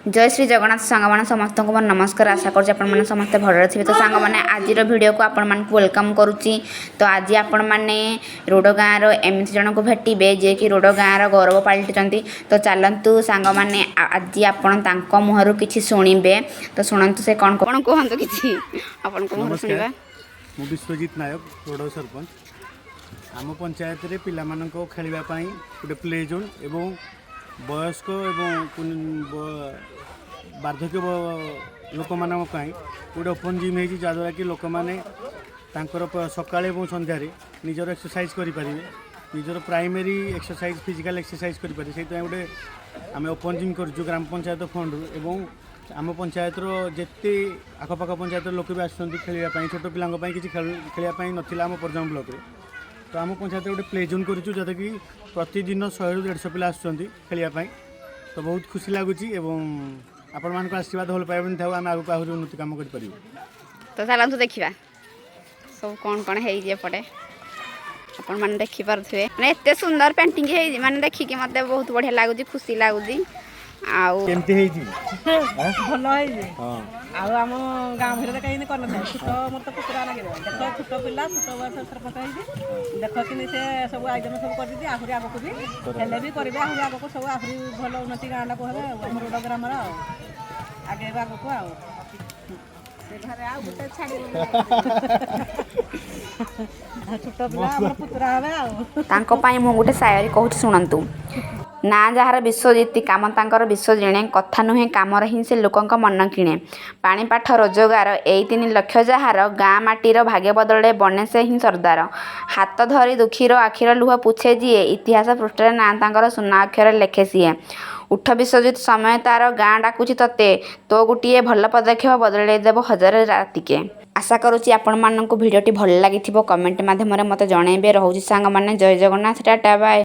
ଜୟ ଶ୍ରୀ ଜଗନ୍ନାଥ ସାଙ୍ଗମାନେ, ସମସ୍ତଙ୍କୁ ମୋର ନମସ୍କାର। ଆଶା କରୁଛି ଆପଣମାନେ ସମସ୍ତେ ଭଲରେ ଥିବେ। ତ ସାଙ୍ଗମାନେ, ଆଜିର ଭିଡ଼ିଓକୁ ଆପଣମାନଙ୍କୁ welcome କରୁଛି। ତ ଆଜି ଆପଣମାନେ ରୋଡ଼ ଗାଁର ଏମିତି ଜଣଙ୍କୁ ଭେଟିବେ, ଯିଏକି ରୋଡ଼ ଗାଁର ଗୌରବ ପାଲଟିଛନ୍ତି। ତ ଚାଲନ୍ତୁ ସାଙ୍ଗମାନେ, ଆଜି ଆପଣ ତାଙ୍କ ମୁହଁରୁ କିଛି ଶୁଣିବେ। ତ ଶୁଣନ୍ତୁ ସେ କ'ଣ କ'ଣ କୁହନ୍ତୁ କିଛି ଆପଣଙ୍କ ମୁହଁରୁ ଶୁଣିବା। ନମସ୍କାର, ମୁଁ ବିଶ୍ୱଜିତ ନାୟକ, ରୋଡ଼ ସରପଞ୍ଚ। ଆମ ପଞ୍ଚାୟତରେ ପିଲାମାନଙ୍କ ଖେଳିବା ପାଇଁ ଗୋଟେ ପ୍ଲେ ଜୋନ୍ ଏବଂ ବୟସ୍କ ଏବଂ ବାର୍ଦ୍ଧକ୍ୟ ଲୋକମାନଙ୍କ ପାଇଁ ଗୋଟେ ଓପନ୍ ଜିମ୍ ହେଇଛି, ଯାହାଦ୍ୱାରା କି ଲୋକମାନେ ତାଙ୍କର ସକାଳେ ଏବଂ ସନ୍ଧ୍ୟାରେ ନିଜର ଏକ୍ସରସାଇଜ୍ କରିପାରିବେ, ନିଜର ପ୍ରାଇମେରୀ ଏକ୍ସରସାଇଜ୍, ଫିଜିକାଲ୍ ଏକ୍ସରସାଇଜ୍ କରିପାରିବେ। ସେଇଥିପାଇଁ ଗୋଟେ ଆମେ ଓପନ୍ ଜିମ୍ କରୁଛୁ ଗ୍ରାମ ପଞ୍ଚାୟତ ଫଣ୍ଡରୁ ଏବଂ ଆମ ପଞ୍ଚାୟତର ଯେତେ ଆଖପାଖ ପଞ୍ଚାୟତର ଲୋକ ବି ଆସୁଛନ୍ତି ଖେଳିବା ପାଇଁ। ଛୋଟ ପିଲାଙ୍କ ପାଇଁ କିଛି ଖେଳିବା ପାଇଁ ନଥିଲା ଆମ ପରଜଙ୍ଗ ବ୍ଲକରେ। ତ ଆମ ପଞ୍ଚାୟତରେ ଗୋଟେ ପ୍ଲେ ଜୋନ୍ କରିଛୁ, ଯେଉଁଟାକି କି ପ୍ରତିଦିନ 100ରୁ 150 ପିଲା ଆସୁଛନ୍ତି ଖେଳିବା ପାଇଁ। ତ ବହୁତ ଖୁସି ଲାଗୁଛି ଏବଂ ଆପଣମାନଙ୍କ ଆଶୀର୍ବାଦ, ଭଲ ପାଇବା ଥାଉ, ଆମେ ଆଗକୁ ଆହୁରି ଉନ୍ନତି କାମ କରିପାରିବୁ। ତ ଚାଲନ୍ତୁ ଦେଖିବା ସବୁ କ'ଣ କ'ଣ ହେଇଛି ଏପଟେ। ଆପଣମାନେ ଦେଖିପାରୁଥିବେ, ମାନେ ଏତେ ସୁନ୍ଦର ପେଣ୍ଟିଂ ହେଇଛି, ମାନେ ଦେଖିକି ମୋତେ ବହୁତ ବଢ଼ିଆ ଲାଗୁଛି, ଖୁସି ଲାଗୁଛି ଆଉ କେମିତି ହେଇଛି? ଭଲ ହେଇଛି। ଆଉ ଆମ ଗାଁ ଭିତରେ କେହି କରିନଥାଏ। ଛୋଟ, ମୋର ତ ପୁତୁରା ଲାଗିବ। ଦେଖ, ଛୋଟ ପିଲା, ଛୋଟ ବୟସ ସରପଞ୍ଚ ହେଇଛି। ଦେଖ କେମିତି ସେ ସବୁ ଆୟୋଜନ ସବୁ କରିଛି। ଆହୁରି ଆଗକୁ ବି ହେଲେ ବି କରିବେ, ଆହୁରି ଆଗକୁ ସବୁ ଆହୁରି ଭଲ ଉନ୍ନତି ଗାଁଟାକୁ ହେବେ ଆଉ ଆମ ରୋଡ଼ ଗ୍ରାମର ଆଉ ଆଗେଇବ ଆଗକୁ ଆଉ। ଆଉ ଗୋଟେ ଛୋଟ ପିଲା, ଆମର ପୁତୁରା ହେବେ ଆଉ। ତାଙ୍କ ପାଇଁ ମୁଁ ଗୋଟେ ସାୟରୀ କହୁଛି, ଶୁଣନ୍ତୁ। ନା ଯାହାର ବିଶ୍ୱଜିତ, କାମ ତାଙ୍କର ବିଶ୍ୱ ଜିଣେ। କଥା ନୁହେଁ, କାମରେ ହିଁ ସେ ଲୋକଙ୍କ ମନ କିଣେ। ପାଣି, ପାଠ, ରୋଜଗାର ଏଇ ତିନି ଲକ୍ଷ୍ୟ ଯାହାର, ଗାଁ ମାଟିର ଭାଗ୍ୟ ବଦଳେ ବନେ ସେ ହିଁ ସର୍ଦ୍ଦାର। ହାତ ଧରି ଦୁଃଖୀର ଆଖିର ଲୁହ ପୋଛେ ଯିଏ, ଇତିହାସ ପୃଷ୍ଠାରେ ନାଁ ତାଙ୍କର ସୁନା ଅକ୍ଷରରେ ଲେଖେ ସିଏ। ଉଠ ବିଶ୍ୱଜିତ, ସମୟ ତାର, ଗାଁ ଡାକୁଛି ତତେ। ତୋ ଗୋଟିଏ ଭଲ ପଦକ୍ଷେପ ବଦଳେଇ ଦେବ ହଜାରେ ରାତିକେ। ଆଶା କରୁଛି ଆପଣମାନଙ୍କୁ ଭିଡ଼ିଓଟି ଭଲ ଲାଗିଥିବ। କମେଣ୍ଟ ମାଧ୍ୟମରେ ମୋତେ ଜଣେଇବେ। ରହୁଛି ସାଙ୍ଗମାନେ, ଜୟ ଜଗନ୍ନାଥ, ଟାଟା, ବାଏ।